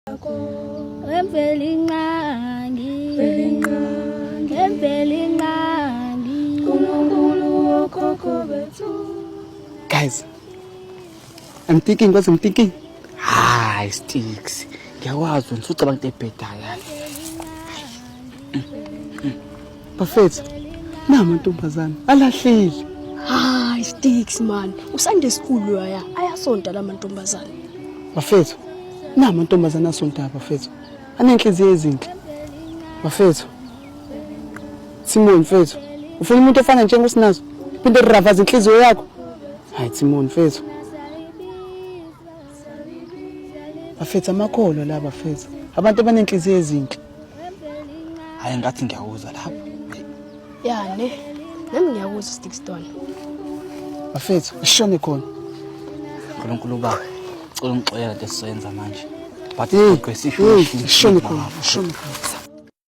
Emvelinqangi Emvelinqangi Nkulunkulu wokhokho bethu. Guys, I'm thinking, what I'm thinking. Hayi, Sticks. Ngiyakwazi wena usucabanga into ebhedayo. Bafethu, namantombazana alahlile. Hayi Sticks man, uSunday school waya ayasonta lamantombazana. Bafethu, namantombazana asonta bafethu. Anenhliziyo ezinhle. Bafethu. Simon mfethu, ufuna umuntu ofana njengosinazo. Phinde ravaza inhliziyo yakho. Hayi Simon mfethu. Bafethu amakholwa la bafethu. Abantu abanenhliziyo ezinhle. Hayi ngathi ngiyakuzwa lapho. Ya ne. Nami ngiyakuzwa Stickstone. Bafethu, sishone khona. Nkulunkulu baba, cela ungixolele lento esizoyenza manje. But Hey, isigogo esisho hey, sishone khona, sishone khona.